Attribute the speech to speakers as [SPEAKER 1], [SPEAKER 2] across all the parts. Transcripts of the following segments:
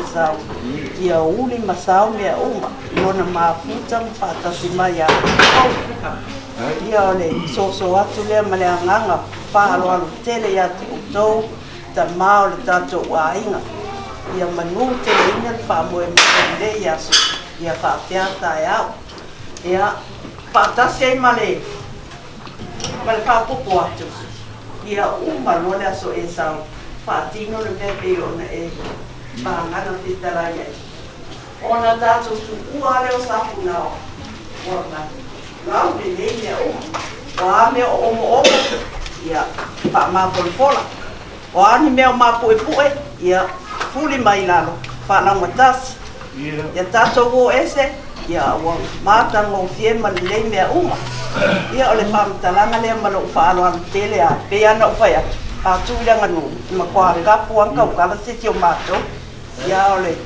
[SPEAKER 1] Esau, ia uli ma sao mea uma i lona mafuta ma faatasi mai ia outou. Ia o le soso atu lea ma le agaga faaaloalo tele ia te outou, tama o le tatou aiga. Ia manu teleina le faamoemoe i lenei aso, ia faapea taeao. Ia faatasi ai ma le ma le faaopoopo atu, ia uma loa le aso Esau, faatino le mea pei ona e vagana fetalai ai. Ona tatou tuua lava lea o Sapunaoa, ua lau lelei mea uma. O a mea o omoomo, ia faamapolapola. O a ni mea o mapuepue, ia fuli mai i lalo, faalaugatasi. Ia tatou o ese, ia ua matagofie ma lelei mea uma. Ia o le faamatalaga lea ma lou faaaloalo tele lava, e pei lava ona ou fai atu, a tuu i le aganuu, e matua kapu lava ona tautala se isi o matou. Ia a o le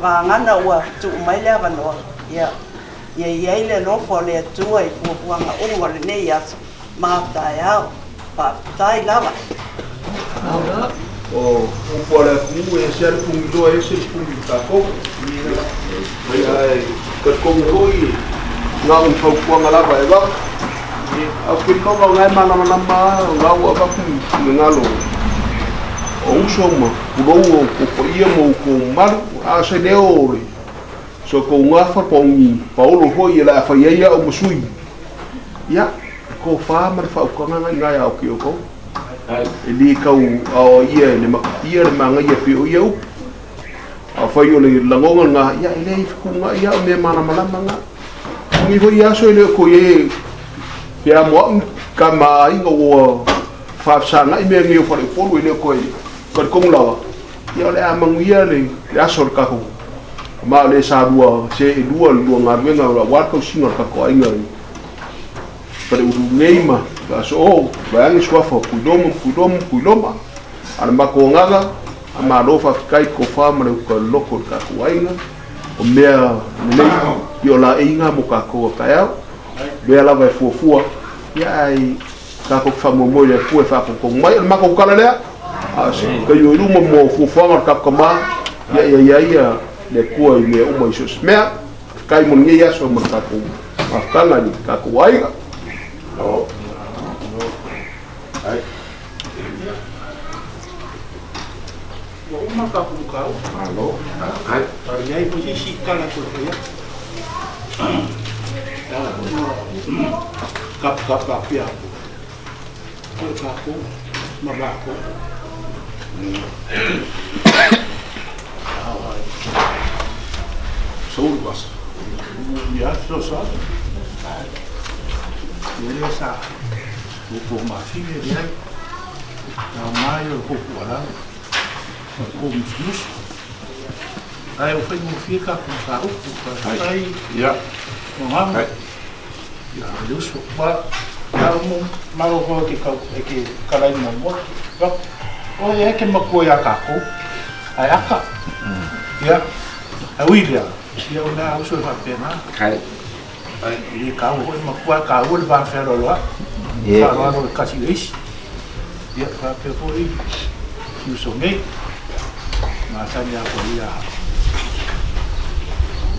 [SPEAKER 1] vagana ua tuu mai le avanoa, ia i ai le alofa o le Atua i fuafuaga uma o lenei aso. Ma taeao. Faafetai lava.
[SPEAKER 2] O upu a le atunuu, e ese lava le pugiloa, ese le pugi i tatou. Ae talitonu foi, na o ni fautuaga lava e avatu. Ae ou te iloa o lena e malamalama lava, o lena ua avatu ni finagalo o uso ma pulou o outou paia ma outou mamalu. A o se leo o le so outou gafa po o ni paolo foi o le a fai ai au ma sui, Ia, le tofa ma le faautaga na i ina ia te outou. E le tau aoaia e le matatia le manaia pei o ia upu. Afai o le lagona lena, ia e leai e fetuunai lava o mea malamalama na. O lenei foi aso e le o toe i ai pe amo au ni tama a aiga ua faafesagai mea nei o faleupolu e le o toe talitonu lava, ia o le a manuia le aso o le tatou ma o le sa lua se e lua le lua galuega aua le tausiga o le tatou aiga i Faleulu nei ma aso o vaeane suafa o Tuiloma ma Tuiloma ma Tuiloma. A o le matou agaga, faamalo faafetai i le tofa ma le uta loloto i le tatou aiga. O mea lelei ia o laeiga mo tatou a taeao. O mea lava e fuafua, ia ae tatou te faamoemoe i le Atua e faatonutonu mai. O le matou tala lea, a o se taimi o i luma mo fuafuaga o le tatou Tama, ia ia i ai le Atua i mea uma i so o se mea. Faafetai mo lenei aso ma le tatou mafutaga i le tatou aiga.
[SPEAKER 3] Ua uma le tatou mataupu. Malo. Faafetai. E leai foi se isi tala e toe fai atu. Ua tapatapapia atu foi tatou ma matou. Sou le vasa. Ia fesoasoani. Ia lea sa outou mafine leai. Le aoga ia o le tou tuualalo ma le tou musumusu. Ae ua faigofie tatou mataupu, faafetai Mogaga, ia le uso. Ua malo foi e te tau e te talai muamua. O ia e te matua ia tatou, ae aka. Ia, ae ui i lea, ia o mea a uso e faapena. E le taua foi le matua, ae taua le va fealoaloai, faaaloalo le tasi i le isi. Ia faapea foi si uso nei, masani lava foi ia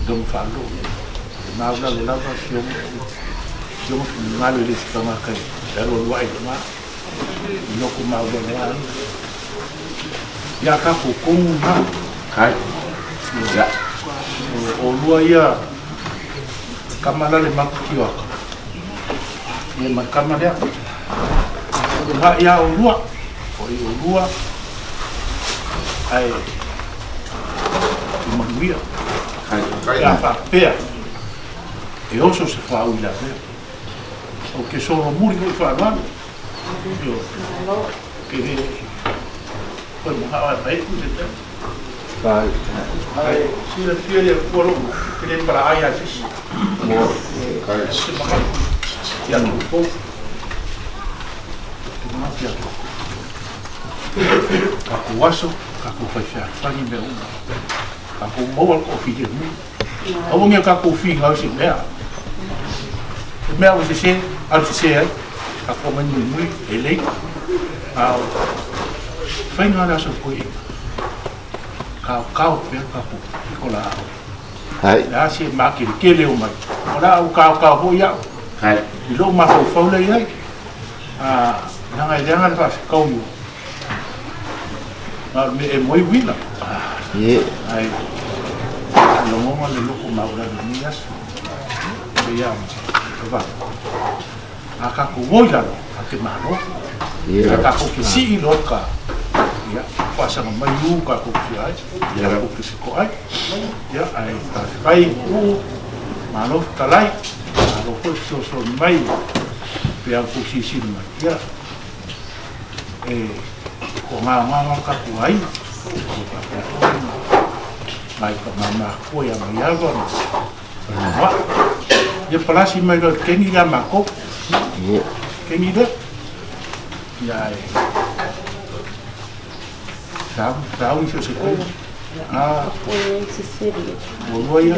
[SPEAKER 3] Doma Faalolo. E maulalo lava si ona finagalo e le se tagata e alualuai i luga, i loko maulalo lava ia. Ia tatou tonu na. O olua ia tama la le matou tioata. Ia ma le tama lea. O le haʻi a olua, o i olua ae i manuia. Pe a faapea e oso se faauilavea. Ou te solomuli foi faaaloalo. Ioe. Ke koe manao ae mai ku se taimi. Ae silafia le Atua lou te le palaai a se isi. Se manatu ia te outou. Te manatu ia te outou. Tatou aso, tatou fai fealofani mea uma. Tatou maua le toafilemu. Aua ne i o tatou finau i se mea. Se mea ua sese, alu sese ai. Tatou omai mulimuli, e lelei. A o faiga o le aso toeaina. Kaokao pea tatou pitolaau. O le a se makeletele o mai, o le a ou kaokao foi au i lou mafaufau lea i ai. Leaga e leaga le faafetaui o na o le mea e moe uila. Ae lagona le loto maualalo i lenei aso. Pei lava ona avatu, a tatou o i lalo, tatou te malo. A tatou te sii loa ka, ia, faasaga mai u tatou te ai, tatou te fetoai. Ia, ae faafetai Tuuu, malo fetalai, malo foi fesoasoani mai pe a outou silasila mai, ia, e toagaogao lava le tatou aiga, e faapea foi ona nai tama matutua ia Maiava ma Faleauvaa. Ia palasi mai loa i le keni lea a matou, keni lea, ia ae sauni so o se taimi. Ua lua ia,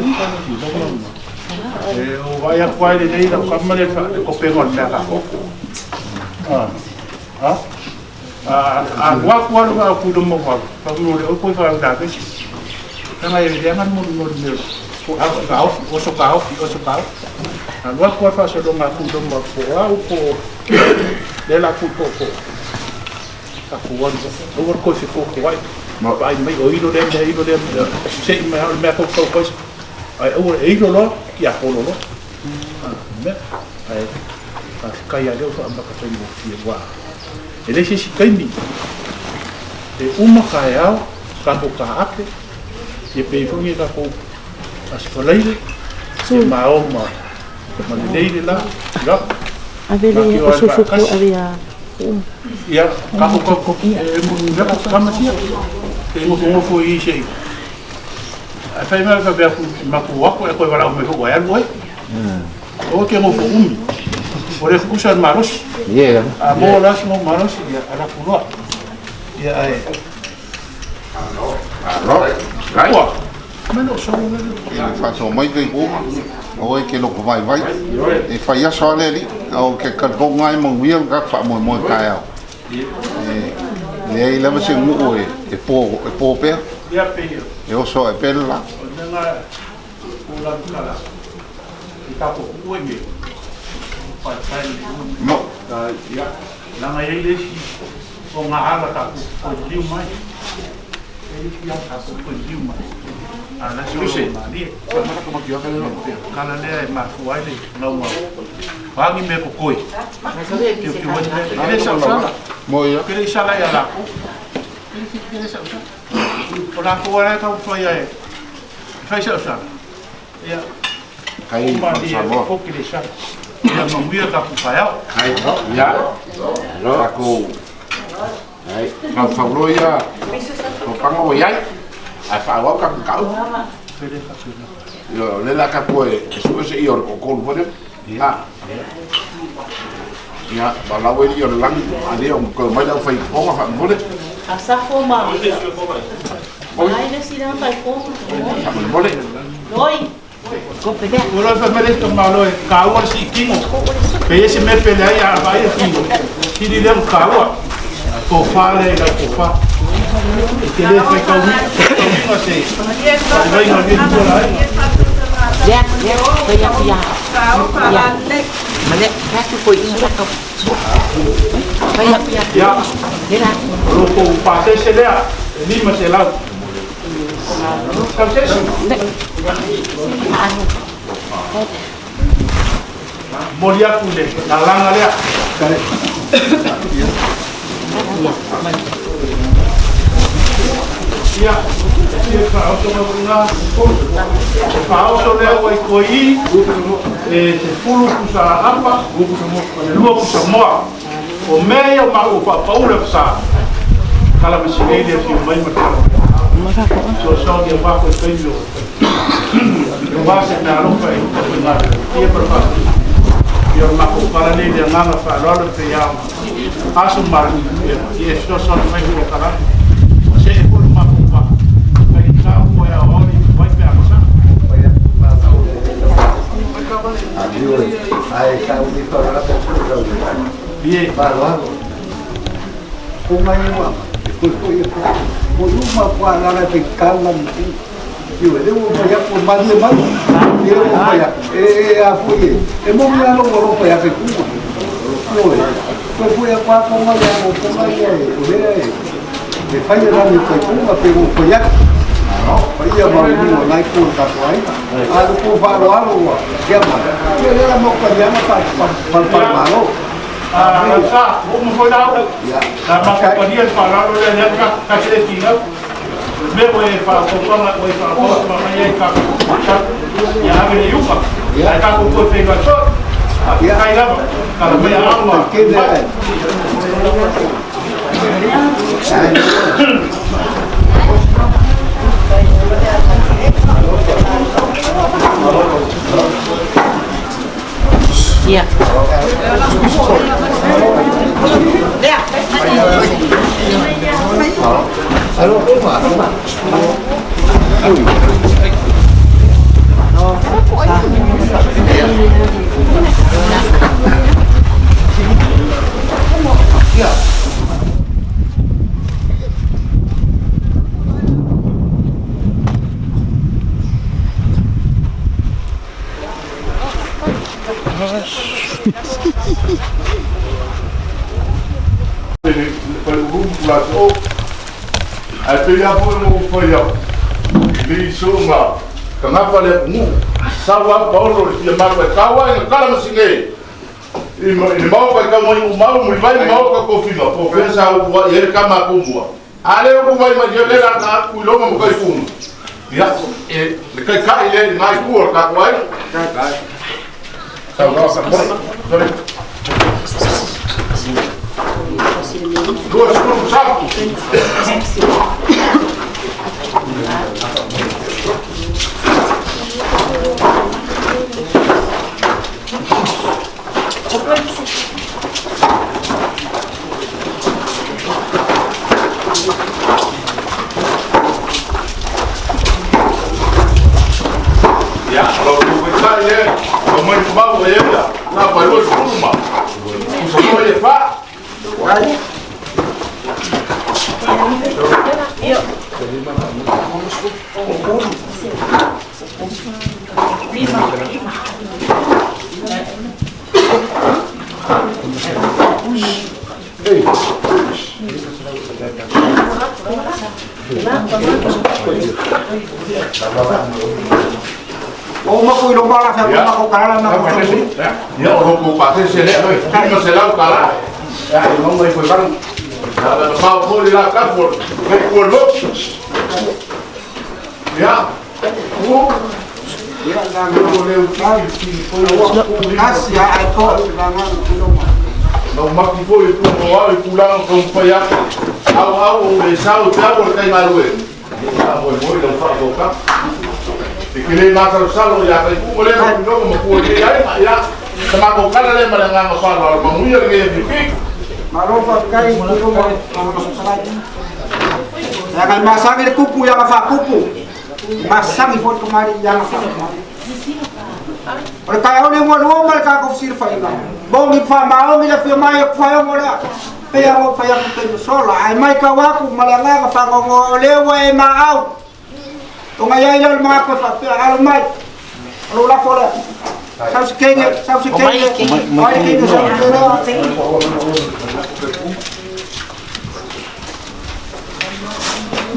[SPEAKER 3] e o vaai atu ai lenei lau tama lea le kopega o le mea tatou. A alu atu alu a ku loma wa, pa mo le o ko fa da ke. Tanga e leaga mo mo le mea. Ko a ka ofi, oso ka ofi, oso ka ofi. Alu atu a fa so longa ku loma ko a u ko le la ku ko ko. Tatou alu aua le toe fetotoai vaai mai o ilo lea mea ilo lea mea sei mai o le mea tou tau ai aua e ilo loa tiapolo loa mea ae faafetai ia lea ua faamata faigofie aua e leai se isi taimi e uma taeao tatou taape ia pei foi ni tatou Aso Faraile ia ma o ma ma lelei le la ia
[SPEAKER 4] Ave le
[SPEAKER 3] o
[SPEAKER 4] susu ko ave ia
[SPEAKER 3] Ia, ka ko ko e mo mea ko kama sia. Te ngofo ngofo i se. Ai fai mai ka ku ma ku wako e ko wala o me ho ai alu ai. O ke ngofo umi. O le kusa malosi. A mo la mo malosi ia ala ku loa. Ia ai.
[SPEAKER 5] Alo.
[SPEAKER 3] Ua. Me no so le.
[SPEAKER 5] E faasoa mai kai kuga, o e ke loko vaivai. E fai aso a le alii, o ke talitonu lava e manuia le tatou faamoemoe taeao. E leai lava se nuu e e po e po pea.
[SPEAKER 3] Ia pe
[SPEAKER 5] E oso ae pea le la.
[SPEAKER 3] O le mea o la kala. I ka ko ku e me. Pa pa le.
[SPEAKER 5] Mo.
[SPEAKER 3] Ia. Langa ia le isi o ngā ala ka ku ko liu mai. E isi ia ka ku ko liu mai. A la se o malie. Kala lea e mafua ai le gaugau. Oa ni mea kokoi. Piu piu ai mea. E le sausala.
[SPEAKER 5] Mo ia.
[SPEAKER 3] Ke le sala ia lākou. Ke le sausala. O lākou ala e taumafai ai. Fai sausala. Ia.
[SPEAKER 5] Kai
[SPEAKER 3] Malie
[SPEAKER 5] Samoa.
[SPEAKER 3] o ke le sala. Ia manuia tatou taeao.
[SPEAKER 5] Kai. Ia. Takou. Faufaulo ia. Papaga ua iai. Ae faaauau tatou mataupu. Ioe, o lea o le a tatou e sue seia o le toatolu foi lea. Ia, ma o la ua i lii o le lagi, a lea ua toe omai le aufaipopoga faamolemole.
[SPEAKER 4] Asafo ma ai le sila fai ko.
[SPEAKER 5] Faamolemole.
[SPEAKER 4] Loi. Ko pe
[SPEAKER 3] Ua loa fai mai le isi tamālo e kāua le siitino. Pe i ai se mea pe leai a vaai le tino. Sili lea ona taua. Tofa lea i lau tofa. E te le faitauina se vaivaiga o lenei itu o le aiga.
[SPEAKER 4] Ya ya ya ya. Ya. Ma le ka tu ko i la ka. Fai ya ya.
[SPEAKER 3] Ia,
[SPEAKER 4] Le la.
[SPEAKER 3] o lo tou pasese lea, e 500. Tau se isi?
[SPEAKER 4] Le. Anu.
[SPEAKER 3] Momoli atu le lalaga lea. Ia, e faaoso mai foi ina. E faaoso lea ua i toe i e 10 pusa apa ma le 2 pusa moa. O mea ia o maua faapaula le sa. Kala ma silei le afio mai ma le kala. Soasoa ia wako i taimi o o se mea alofa e uta foi ngā ia ma le faafetai. Ia o le matou pala nei le agaga faaaloalo pe ia aso ma ia e fesoasoani mai ua kalana. Ua see foi le matou vaa. Faigata ua e aoao le ipuvai pe a masaa. Ie.
[SPEAKER 2] Mo uma kwa langa te kala ni Io le o mai aku mali mai. E o mai e e a foi. E mo mi alo mo pa ya ke ku. Io e. Ko foi a kwa ko mai o ko mai e o le e. E fai la ni ko ku ma pe o foi ya. No, pai ia mau ni o nai ko ta ko ai. A lo ko fa ro alo wa. Kia ma. Ia le la mo pa ya ma pa pa pa pa ma lo.
[SPEAKER 3] Sa, o mo foi lau. Na ma ko padia pa lalo le le ka ka se tinga. Me o e fa ko pa o e fa ko ma ma ye ka ka ya ave le yuka. Ya ka ko ko fe ka so. Ya kai la ka me ama.
[SPEAKER 2] Ke le.
[SPEAKER 4] Ia.
[SPEAKER 6] La o ai pe ia po mo fo ia li sunga ka ngapa le mu sawa paulo le ma ka kawa i kala masinge i mau ka ka mo mau mo vai mau ka ko fima po pensa o wa ye ka ma ko mua ale o vai ma ye le la ka ku lo mo ka ku ya e le kai kai le mai ku ka ko ai sa sa sorry. Duas por saco. Ya, kalau tu kita ye, kamu mau ye ya, na baru sepuluh mah. Semua ye pak.
[SPEAKER 2] O ma ko ilo mala fa ma ko kala na ko.
[SPEAKER 6] Ya, o ko pa se le, no se la kala. Ya, no me foi van. La ma ko la ka por. Ko lo. Ya. O
[SPEAKER 2] Ya na no le Kasi ai ko la na ko ma.
[SPEAKER 6] No ma ki ko i ku mo i ku la ko pa ya. Au au o le sa o ta o kai malu e. A mo mo lo fa ko ka. E ke le ma sa sa lo ya kai ku le no mo ko le ya ya. Sama ko kala le ma nga ma fa lo ma mu ya le ni pi.
[SPEAKER 2] Malo fa kai ko ma Ya kai masangi le kupu ya fa kupu. Masangi fo ko mari ya fa. O kai o le mo lo ma ka ko sir fa ina. Bongi fa ma o mi le fi mai fa o mo la. Pe ya o fa ya ko te sola. Ai mai ka wa ku malanga ka fa ngo le wa e ma au. Tonga ya ila ma ko fa pe alo mai. Lo la fo la. Sau se kenge, sau se kenge. Mai kenge sau se kenge.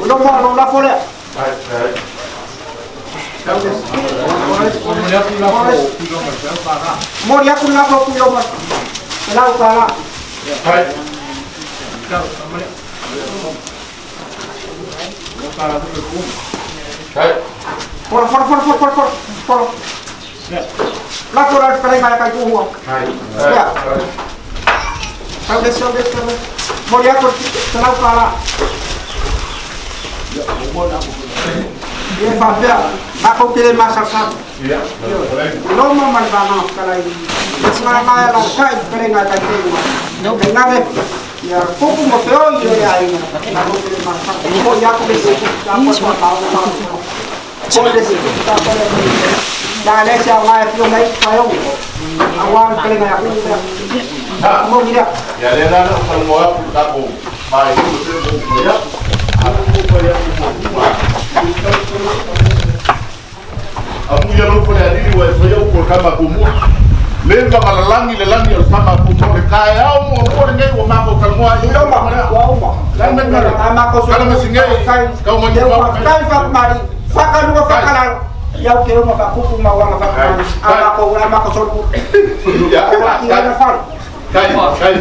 [SPEAKER 2] Lo ma lo la fo la. Mori aku la fo ku lo ma. La ka la.
[SPEAKER 6] Hai. Hai.
[SPEAKER 2] For for for for for for. La for la kai mai kai ku ho.
[SPEAKER 6] Hai.
[SPEAKER 2] Ya. Sau de sau de sau. Mori aku la ka la. Ia fa pea, ma ko kele masa sa.
[SPEAKER 6] Ya.
[SPEAKER 2] Lo ma man ba na kala i. Nga nga la kai kele nga kai te. No nga me. Ya ko ko mo feo i le ai. Ma ko kele masa. Ko ya ko le se ta ko ko ta ko. Ko le se ta ko le. Da le sa nga fio mai pa yo. Awa kele nga ku.
[SPEAKER 6] Ha.
[SPEAKER 2] Mo mira.
[SPEAKER 6] Ya le na no mo a ta ko. Faaiuga pei ona ou fai atu, a o lea ua ou fai atu muamua Amuia lou Falealili ua e faia upu o le tama a Tumua. Leva na lalagi le lagi o le tama a Tumua. O le taeao muamua lenei ua matou talanoa ai i le tama lea. O le a le mea e Kala Masingei, tau mai Tumau. Kai, kai.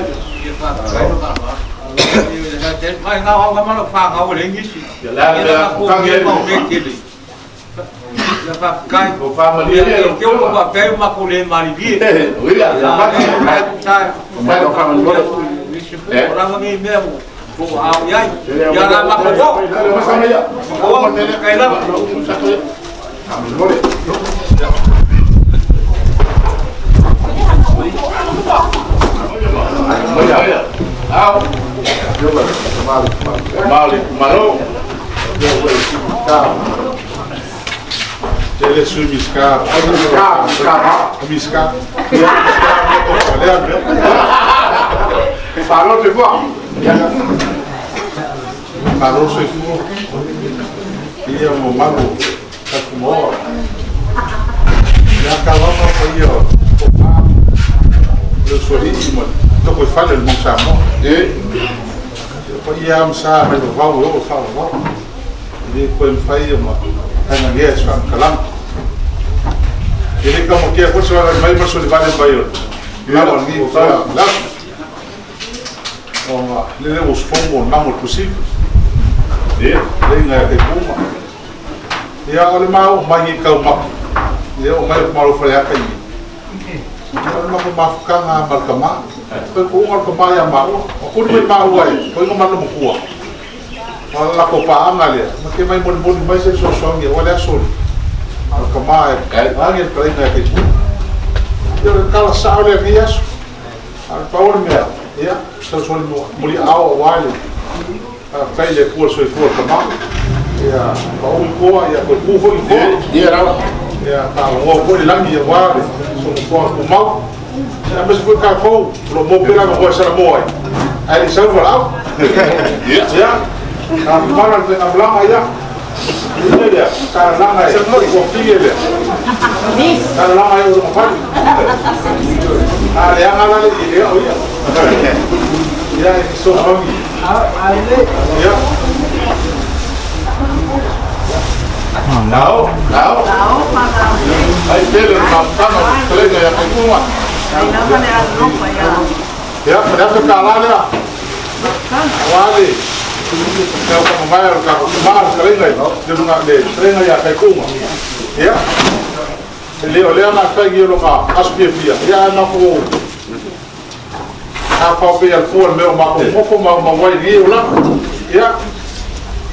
[SPEAKER 6] Ia le a le mea tangi ai. O faamalie ia lau Afioga. Ia, Tele sui Minisita, Minisita, Malo le soifua. Malo le soifua. Ia mamalu tatou maoa. Ia kalama pa ia o pa le usoalii ma toko i fale o le mau Samoa. Ia pa ia ma sa mai vavau e oo faavavau. E le toe mafai ona taigagea i se faamatalaga. E le taumatea foi se vaivai mai ma le solivale mai o le lava o lenei le aso. Ona lele ua usufono o le mago o le Tuasivi. Leiga ia Taipuma. Ia o le ma oo mai nei taumafa. Ia oo mai le malo Faleata i Ia o le matou mafutaga ma le tama. Koe kuuga o le tama ia maua. O kuli mai maua e koe nga mana matua. O le latou paaga lea, ma te mai molimoli mai se fesoasoani aua le aso o le tama e agi le fetalaiga ia Taipuma. Ia o le tala sao lea i lenei aso. A o le pau o le mea, ia, fesoasoani muliaao aua le faafetai i le Atua i le soifua o le tama. Ia, pau i toa, ia toe tu foi i toa. Ia, faalogoa foi le lagi aua le sonofoa tumau. Ia, aemaise foi tatou, o lo o maua pea le avanoa e salamo ai, ae le i sau le valaau. Ia, tamamala le faigamalaga, ia, le lea, talalaga e tuafie lea. Talalaga e o lona fale. A leaga la le i lea o ia. Ia, e fesoasoani. Ia. Ao, ao. Ai tele le mafutaga o le fetalaiga ia Taipuma. Ia, ma le $1,000 lea. Aua le taukamamae o le tatou tama le fetalaiga i le luga le fetalaiga ia Taipuma. Ia, e le o lea na fai i lona aso fiafia, ia ae matou afao pei a le fua le mea o matou nofo ma mau ai i lenei olaga. Ia,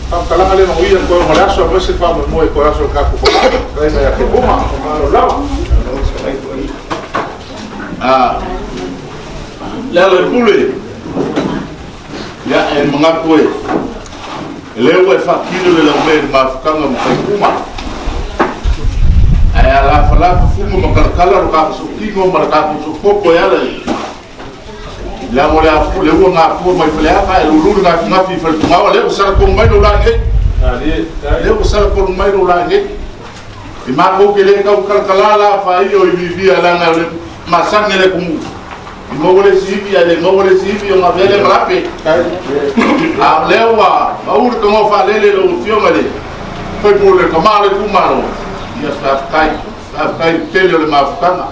[SPEAKER 6] faamatalaga lea manuia toe o le aso aemaise le faamoemoe toe aso o le tatou tama, fetalaiga ia Taipuma. Malo lava.
[SPEAKER 7] Le ala i pule, ia e manatu e lea ua e faatino le laumea i le mafutaga ma Taipuma. Ae a lafalafa fuga ma kalakala lo tatou sootino ma le tatou soopoto e ala i le amo le afu le ua gafua mai Faleata e lulu le gafigafi i Faletugaoa, lea ua sala tonu mai lou lae nei. Lea ua sala tonu mai lou lae nei. I matou ke le tau kalakala la faia o i vivia langa o le masani le kumu. I maua le isi ivi ae le maua le isi ivi o gavea le malape. A o lea ua maua le tagoa faalele lau Afioga i le faipule le tama o le itumalo. Ia faafetai, faafetai i le tele o le mafutaga.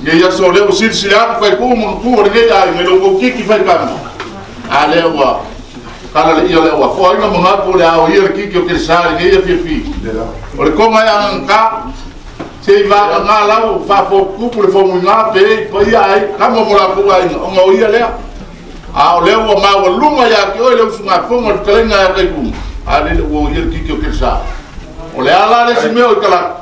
[SPEAKER 7] Nei aso o lea ua silasila atu faipuu ma matua o lenei aiga i lo outou kiki faikama. A lea ua kala le ia lea ua foaina manatu o le a oia le kiki o Kelesa i lenei afiafi. O le toga e agagata, se i vagana lau faafotutupu le fomuiga pe i paia ai kama mo latou aiga ona o ia lea. A o lea ua maualuga ia te oe le usugafono a le fetalaiga ia Taipuna, a lele ua oia le kiki o Kelesa. O le a la le isi mea o i talatu,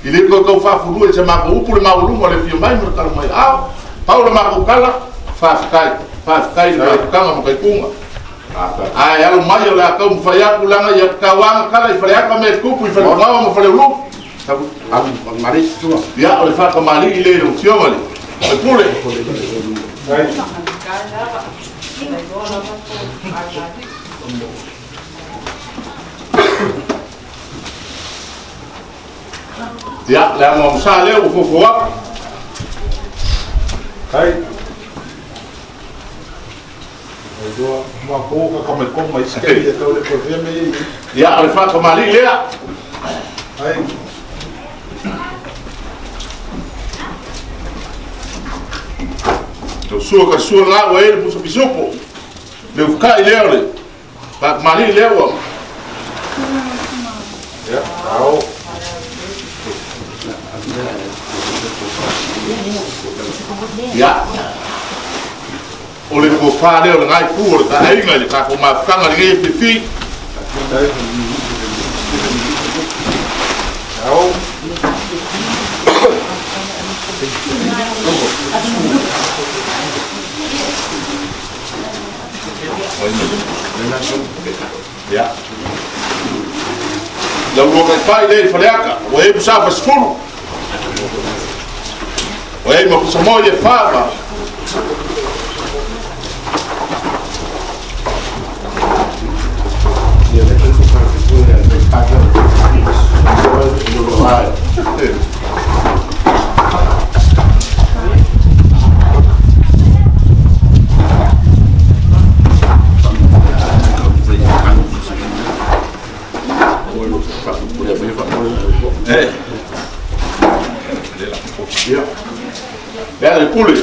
[SPEAKER 7] i le toe tau faafulua i se matou upu le maualuga o le afio mai ma le tala mai. Ao, pau le matou tala, faafetai, faafetai i le mafutaga ma Taipuna. Ae alo mai o le a taumafai atu leaga ia tauaga tala i Faleata mea e tupu i Faletugaoa ma Faleulu. Ia, o le faatamalii lea i lau Afioga i le Faipule. Ia, le amuamusa lea ua fofo atu.
[SPEAKER 6] Ai. Ai ma ko ka ka mai ko mai ske e tau le ko me i.
[SPEAKER 7] Ia, o le faakamali'i lea.
[SPEAKER 6] Ai.
[SPEAKER 7] O sua ka sua ngā ua e le pusa pisupo. Le ufukai lea o le faakamali'i lea ua.
[SPEAKER 6] Ia, ao.
[SPEAKER 7] Ia. O le tofa lea o le ngai pu o le taaiga i le tatou mafutaga lenei e fifi.
[SPEAKER 6] Ao.
[SPEAKER 7] Ia. Lau lua kai pai lea i Faleata, ua e pusa fasifulu. Ua e ma pusa moi e whaama. Ia le pule.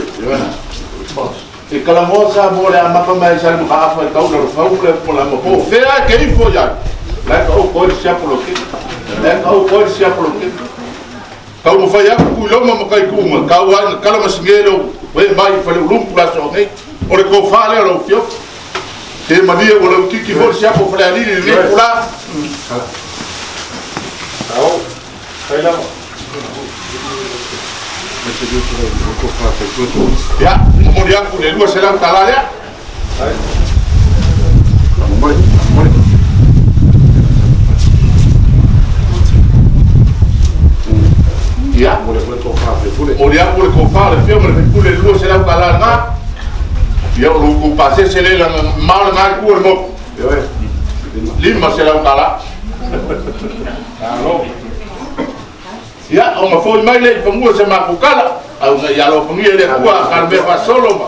[SPEAKER 7] E kalamoa sa mo le amaka mai sa le maka afa i tau na fau le po la mo po fea ke ifo ya. La ka o ko sia po lo ke. La ka o ko sia po lo ke. Kau mo fai aku ku loma mo kai ku ma kau ai na kala masingelo we mai fa le ulumpu la so nei. O le ko fa le lo fio. Te mania o le kiki fo sia po fa le ali le pula.
[SPEAKER 6] Ao. Kai lava.
[SPEAKER 7] Ya, mo aku le lua selau tala lea.
[SPEAKER 6] Ai.
[SPEAKER 7] Ya.
[SPEAKER 6] Mo le ko fa fe pule.
[SPEAKER 7] O le aku le ko fa le fio mo le pule lua selau tala nga. Ya o lu ku pase se le la ma le nga ku le mo.
[SPEAKER 6] Ioe.
[SPEAKER 7] Lima selau tala.
[SPEAKER 6] Alo.
[SPEAKER 7] Ya, o ma foi mai le fangua se ma ku kala. Au nga ya lo fangia le kua ka me fa solo ma.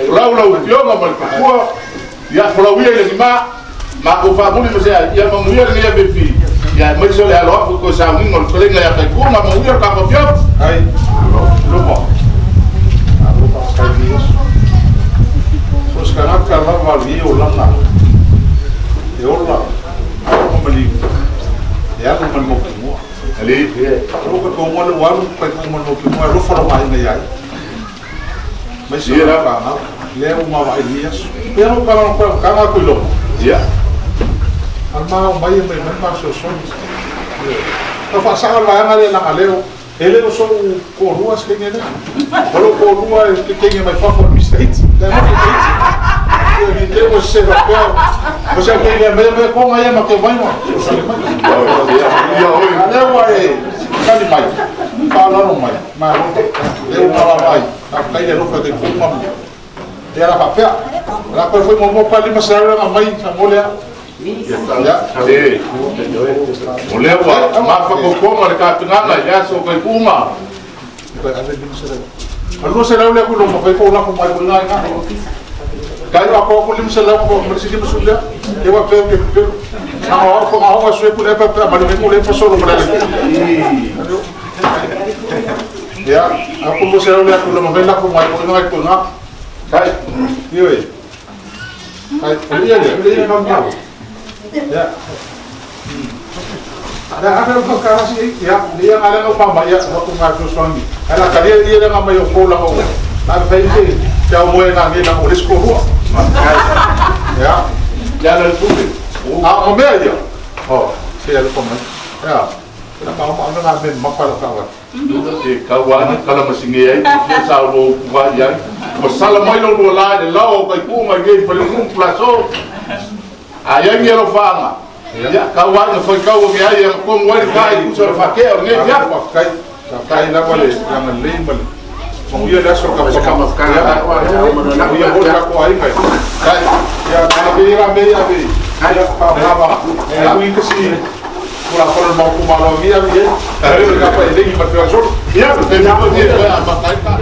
[SPEAKER 7] Lau lau fioga ma le kua. Ya ko lau ia le ma ma ku fa muli mo se ya ma muia le ya befi. Ya mai so le alo aku ko sa ngi ngol kole nga ya kai ku ma muia ka ko fio.
[SPEAKER 6] Ai.
[SPEAKER 7] Lupo.
[SPEAKER 6] Alo pa kai ni. So ska ka lava vi o langa. E ola. Ao mo mali. E alu ma mo ki mo.
[SPEAKER 7] Ali.
[SPEAKER 6] Alo ka ko mo le walu kai ko mo ki mo ro fara mai na iai. Mai se
[SPEAKER 7] Ia.
[SPEAKER 6] la ka le o ma vai ni aso. Pero ka ka ka ka ku lo.
[SPEAKER 7] Ya.
[SPEAKER 6] Al ma mai mai mai ma so so. Ka fa sa la nga le la leo. Ele o so ko rua se nge ne. Olo ko rua e ke ke mai fa for mi state. Le mo state. Ni te o se va pe. O se ke le me me ko ngai ma ke vai mo. So le mai.
[SPEAKER 7] Ya oi.
[SPEAKER 6] Ale wa e kali mai. Pa la no mai. Ma ro. Le o ma la mai. A kai le ro ka te ko ma. Te ala pa pe. La ko foi mo mo pa li ma sa la mai sa mo le.
[SPEAKER 7] Ya. Eh. O le wa ma fa ko ko ma le ka tanga ya so kai ku ma.
[SPEAKER 6] Alu se lau le ku lo mo kai ko la ko mai ko ngai nga. Kai wa ko ko lim se lau ko mo se lim su le. E wa pe ke pe. Na o ko ma o su ku le pa pa ma le ku le pa solo mo le. Ya, a ko mo se lau le ku lo mo kai la ko mai ko ngai ko nga.
[SPEAKER 7] Kai.
[SPEAKER 6] Io e. Kai, o le le le ma ma. Ya. Ada ada ko kara si ya, dia ngale no pa ma ya ko nga ko swangi. Ala ka dia dia nga mai o ko la o. La fei te te o mo na ni na o les ko rua. Ya.
[SPEAKER 7] Ya le pule.
[SPEAKER 6] A o me ya. Oh, se ya le ko mai. Ya. La ma ma na me ma pa la ka wa.
[SPEAKER 7] E ka wa ni kala masinge ai te sa lo ku wa ya. O sala mai lo lo la le lao kai ku mai ge pa le ku pla so. A ya ngi lo fanga. Ya ka wa ni foi ka o ge ai ko mo ai kai ku so fa ke o nge ya.
[SPEAKER 6] Kai kai la wa le la ma le ma le. Manuia le aso ka Manuia mo ka ko ai mai. Kai ya na be ra me ya be. Kai pa ma ma. E ui kasi kula kono mau ku malo mia mi e. Ai ka pa ile ma pe so. Ya te mi mo ni ma kai ka.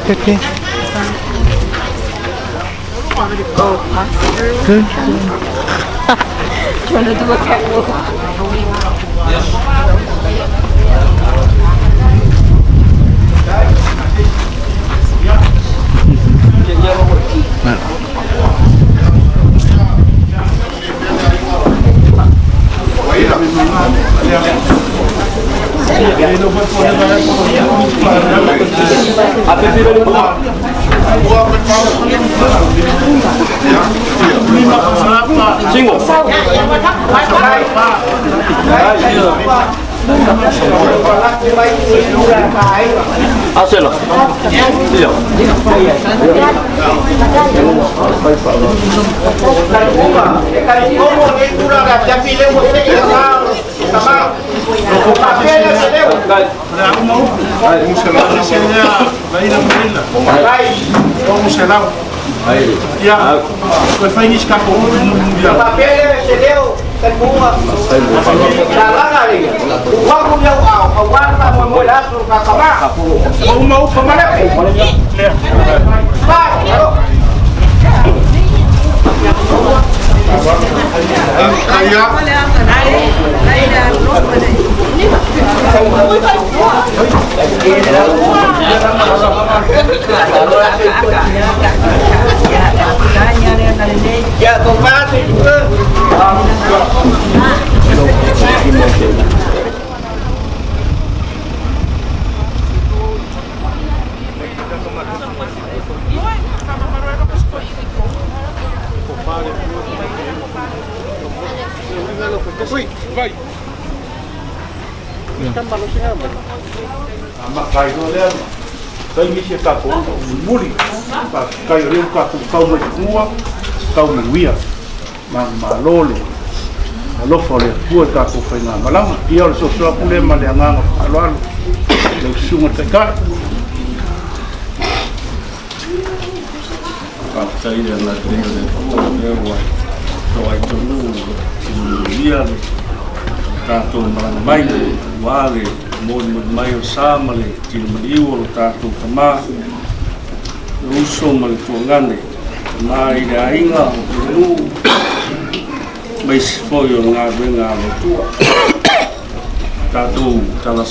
[SPEAKER 1] Pepe.
[SPEAKER 4] Good. Trying to do a catwalk.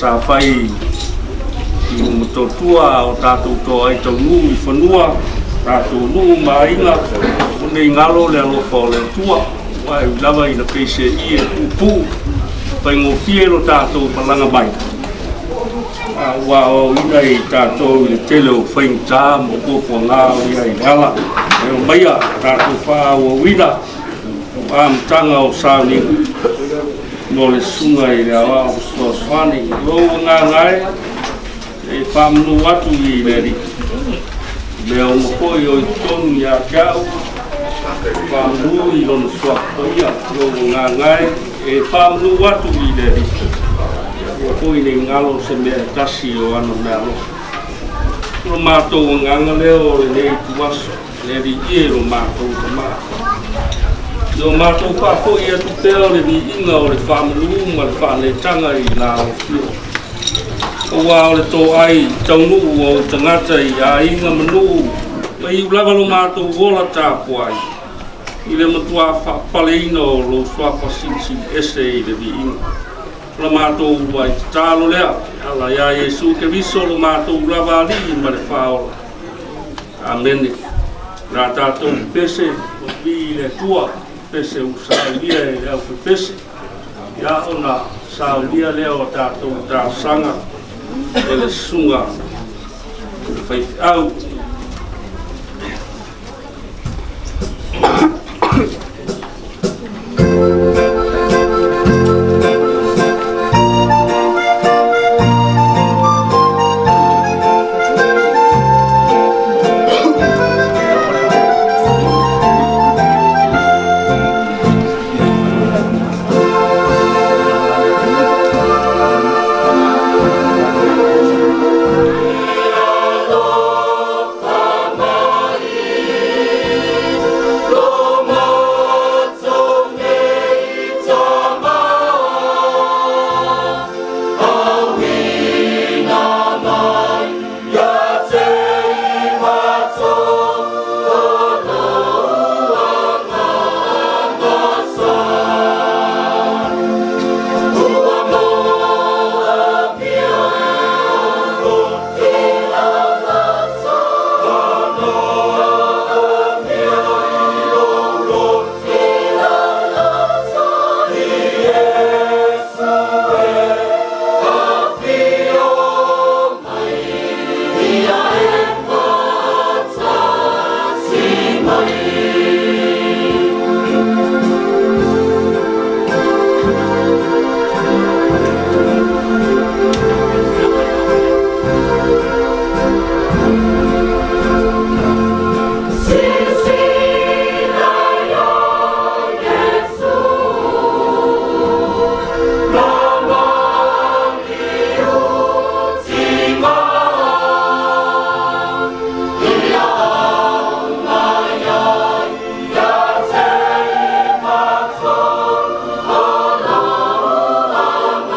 [SPEAKER 8] Safai i umatotua o tātou toa ai taunuu i whanua, tātou nuu maaiga, o nei ngalo le alofa o le Atua, ua e ulava ina peise i e pupu, whaingofie lo tātou malaga mai. A ua o ina i tātou i le tele o whaingtā mo kōpua ngā o ia i le ala, e o maia tātou wha ua uina, o amtanga o sauniga. No le sunga i le awa o soaswani. Lou ngā ngai, e whamanu atu i le ri. Mea o mokoi o i tonu i a kiau, whamanu i lona suakoia. Lou ngā ngai, e whamanu atu i le ri. Ia koi nei ngalo se mea tasi o ana mea lofa. Lo mātou nganga leo o le nei tuaso, le ri ie lo mātou tamaa. Yo mātou whākoi atu pea o le viinga o le whamanu ma le whanetanga i la o whio. O wā o le tō ai taunuu o tangata i a inga manu, ma i ulaga lo mātou ola tāpo ai. I le matua whapaleina o lo swafa silisili ese i le viinga. La mātou ua i te tālo lea, ala ia Iesu ke viso lo mātou lava ali ma le whaola. Amene. Rā tātou pese o vi i le tua. Pese u saulia e le au pese. Ia ona saulia lea o tātou tāsanga e le sunga whai au